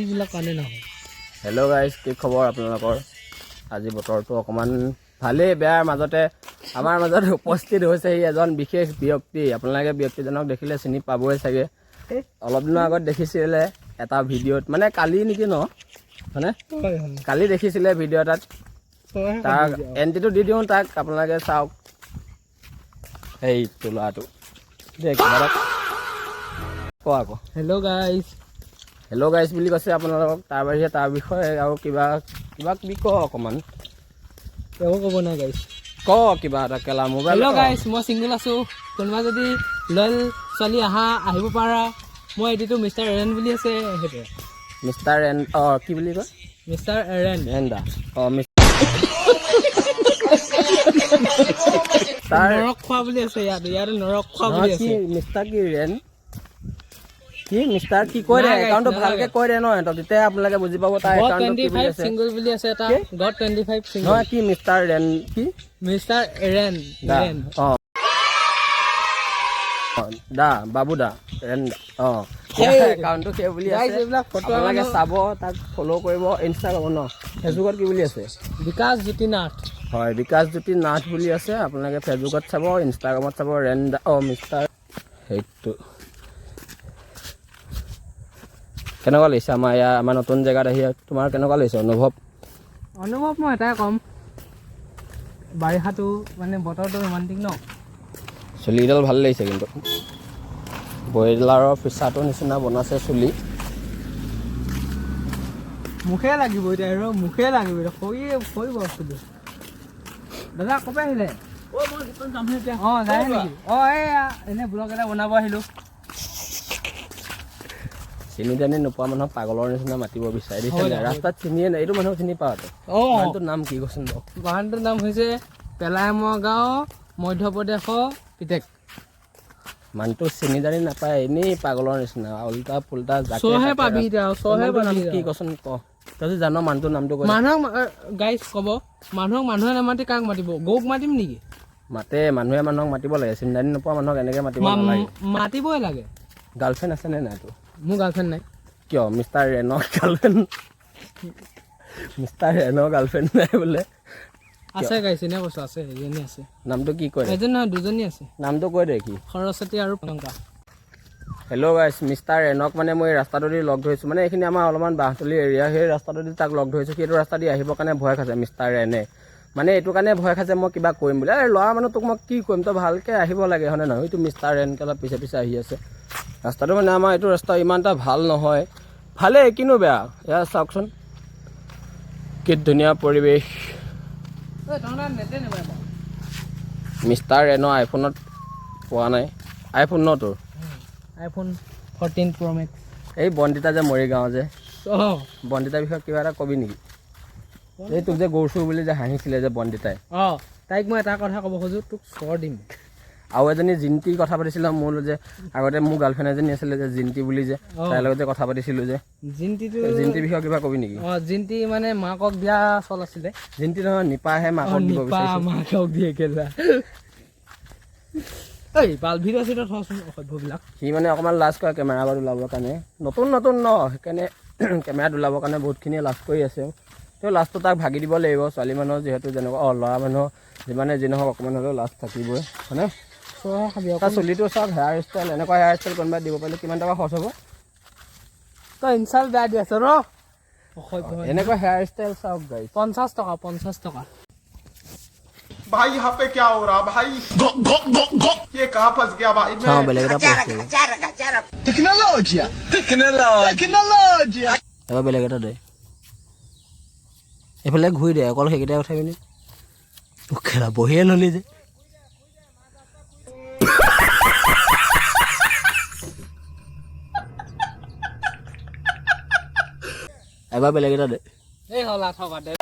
এইবিলাক কাৰণে নহয়। হেল্ল' গাইজ, কি খবৰ আপোনালোকৰ? আজি বতৰটো অকণমান ভালেই বেয়াৰ মাজতে। আমাৰ মাজত উপস্থিত হৈছেহি এজন বিশেষ ব্যক্তি। আপোনালোকে ব্যক্তিজনক দেখিলে চিনি পাবই চাগে। অলপ দিনৰ আগত দেখিছিলে এটা ভিডিঅ'ত, মানে কালি নেকি ন, হয়নে? হয় হয়। কালি দেখিছিলে ভিডিঅ' এটাত। তাক এণ্ট্ৰিটো দি দিওঁ, তাক আপোনালোকে চাওক। সেইটো ল'ৰাটো দেই, কিবা এটা ক আকৌ। Hello' guys. হেল্ল' গাইজ বুলি কৈছে আপোনালোকক। তাৰ বাহিৰে তাৰ বিষয়ে আৰু কিবা কিবা কিবি ক অকণমান। একো ক'ব নাই গাইজ। ক কিবা এটা কেলা মোবাইল। হেল্ল' গাইজ, মই ছিংগল আছোঁ। কোনোবা যদি লয়েল ছোৱালী আহা, আহিব পাৰা। মই এডিটো মিষ্টাৰ এৰেন বুলি আছে, সেইটোৱে। মিষ্টাৰ এন, অঁ, কি বুলি কয়? মিষ্টাৰ এৰেন। এন্দা, অঁ, মিষ্টাৰ নৰক খোৱা বুলি আছে ইয়াত, ইয়াত নৰক খোৱা বুলি নহয়, আছে। কি মিষ্টাৰ কি ৰেন কি মিষ্টাৰ কি কৈ দে। নাই guys, একাউণ্টটো নালাগে। ভালকে কৈ দে ন সিহঁতক, তেতিয়া আপোনালোকে বুজি পাব তাৰ গড একাউণ্টটো টুৱেণ্টি কি বুলি ফাইভ আছে। ছিংগল বুলি আছে এটা। কি? God 25 single. নহয়, কি মিষ্টাৰ ৰেন কি? মিষ্টাৰ এৰেন। দা। ৰেন। অঁ অঁ, দা বাবু দা ৰেন দা, অঁ। সেই একাউণ্টটো সেই বুলি Guys, আছে। এইবিলাক ফটোৱা আপোনালোকে মানুহ। চাব, তাক ফ'ল' কৰিব। ইনষ্টাগ্ৰামত ন, ফেচবুকত কি বুলি আছে? বিকাশ জ্যোতি নাথ। হয়, বিকাশ জ্যোতি নাথ বুলি আছে। আপোনালোকে ফেচবুকত চাব, ইনষ্টাগ্ৰামত চাব, ৰেন দা, অঁ, মিষ্টাৰ সেইটো। কেনেকুৱা লাগিছে আমাৰ ইয়াৰ, আমাৰ নতুন জেগাত আহি তোমাৰ কেনেকুৱা লাগিছে অনুভৱ? অনুভৱ মই এটাই ক'ম, বাৰিষাটো মানে বতৰটো ৰোমান্টিক ন। চুলিকেইডাল ভাল লাগিছে কিন্তু, ব্ৰইলাৰৰ ফিচাটোৰ নিচিনা বনাইছে চুলি। মুখে লাগিব এতিয়া আৰু মুখে লাগিব এতিয়া, সৰিয়ে সৰিব চুলি। দাদা, ক'ৰ আহিলে? অঁ, যায় নেকি? অঁ, এইয়া এনেই ব্লগ এটা বনাব আহিলোঁ। চিনি জানি নোপোৱা মানুহক পাগলৰ নিচিনা মাতিব বিচাৰি দিছে। হয় নাই। দে, হয়। ৰাস্তাত চিনিয়ে নাই। এইটো মানুহক চিনি পাওঁ তই? অঁ। মানুহটোৰ নাম কি কচোন বাৰু? বাহনটোৰ নাম হৈছে পেলাইমোৱা গাঁও, মধ্যপ্ৰদেশৰ পিতেক। মানুহটো চিনি জানি নাপায়, এনেই পাগলৰ নিচিনা উল্টা পুল্টা জাকে চহে তাকে। পাবি এতিয়া, চহে মানুহটোৰ নাম পাবি। কি কচোন ক, তই যদি জান মানুহটোৰ নামটো ক। মানুহক গাইজ ক'ব, মানুহক মানুহে নামাতি কাক মাতিব? গৰুক মাতিম নেকি? মাতে, মানুহে মানুহক মাতিব লাগে। চিনি জানি নোপোৱা মানুহক এনেকে মাতিব নালাগে। মাতিবই লাগে। গাৰ্লফ্ৰেণ্ড আছে নে নাই তোৰ? মোৰ গাৰ্লফ্ৰেণ্ড নাই। কিয়? মিষ্টাৰ ৰেনৰ গাৰ্লফ্ৰেণ্ড, মিষ্টাৰ ৰেনৰ গাৰ্লফ্ৰেণ্ড নাই বোলে। আছে গাইজ, এনে কৈছোঁ, আছে, এজনী আছে। নামটো কি কৈ দে। এজনী নহয়, দুজনী আছে। নামটো কৈ দে কি। সৰস্বতী আৰু প্ৰিয়ংকা। হেল্ল' গাইছ, মিষ্টাৰ ৰেনক মানে মই ৰাস্তাটো দি লগ ধৰিছোঁ। মানে এইখিনি আমাৰ অলপমান বাঁহতলি এৰিয়া, সেই ৰাস্তাটো দি তাক লগ ধৰিছোঁ। সেইটো ৰাস্তা দি আহিবৰ কাৰণে ভয় খাইছে মিষ্টাৰ ৰেনে। মানে এইটো কাৰণে ভয় খাইছে, মই কিবা কৰিম বুলি। এই ল'ৰা মানুহ, তোক মই কি কৰিম? তই ভালকৈ আহিব লাগে, হয়নে নহয়? এইটো মিষ্টাৰ ৰেন কেলা পিছে পিছে আহি আছে। ৰাস্তাটো মানে আমাৰ এইটো ৰাস্তা ইমান এটা ভাল নহয়, ভালেই কিনো বেয়া। এয়া চাওকচোন, কি ধুনীয়া পৰিৱেশ। নেটে নাপায়। মিষ্টাৰ ৰেনৰ আইফোনত পোৱা নাই। আইফোন ন তোৰ? আইফোন 14 প্ৰ' মেক্স। এই বন্দিতা যে মৰিগাঁও যে, অঁ। বন্দিতাৰ বিষয়ে কিবা এটা কবি নেকি? এই তোক যে গৰু চুৰ বুলি যে হাঁহিছিলে যে বন্দিতাই। অঁ, তাইক মই এটা কথা ক'ব খোজোঁ, তোক চৰ দিম। আৰু এজনী জিন্তি কথা পাতিছিলোঁ মোৰ যে, আগতে মোৰ গাৰ্লফ্ৰেণ্ড এজনী আছিলে যে, জিন্তি বুলি যে, তাইৰ লগত যে কথা পাতিছিলোঁ যে। জিন্তিটো। জিন্তিৰ বিষয়ে কিবা কবি নেকি? অঁ, জিন্তি মানে মাকক দিয়া চল আছিলে। জিন্তি নহয়, নিপাহে মাকক দিব নিপা বিচাৰিছিল। মাকক দিয়ে কেলা। ঐ বাল, ভিডিঅ' চিডিঅ' থওঁচোন অসভ্যবিলাক। সি মানে অকণমান লাজ কৰে কেমেৰা আগত ওলাবৰ কাৰণে। নতুন নতুন ন, সেইকাৰণে কেমেৰাত ওলাবৰ কাৰণে বহুতখিনিয়ে লাজ কৰি আছে। তেওঁ লাজটো তাক ভাগি দিব লাগিব। ছোৱালী মানুহ যিহেতু যেনেকুৱা, অঁ, ল'ৰা মানুহ যিমানে যি নহওক অকণমান হ'লেও লাজ থাকিবই, হয়নে? চৰহে খাবি আকৌ। তাৰ চুলিটো চাওক, হেয়াৰ ষ্টাইল। এনেকুৱা হেয়াৰ ষ্টাইল কোনোবাই দিব পাৰিলে কিমান টকা খৰচ হ'ব? তই ইনচাল্ট বেয়া দি আছ ৰ, অসভ্য। এনেকুৱা হেয়াৰ ষ্টাইল চাওক গাইজ। 50 টকা, 50 টকা। भाई, यहाँ पे क्या हो रहा भाई? ये कहाँ फंस गया भाई চাওঁ मैं? বেলেগ এটা প'ষ্ট। Tecnologia! Tecnologia! এবাৰ বেলেগ এটা দে। এইফালে ঘূৰি দে, অকল সেইকেইটাই উঠাবি নি? অ, খেলা বহিয়ে ললি যে। এবাৰ বেলেগ এটা দে। এই হলা থকা দে।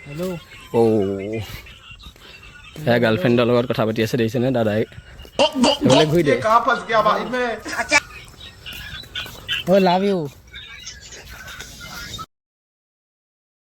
হেল্ল'। অ', সেয়া গাৰ্লফ্ৰেণ্ডৰ লগত কথা পাতি আছে, দেখিছেনে দাদাই? এইফালে ঘূৰি দে। ये कहाँ फंस गया भाई मैं? অ', লাভ you.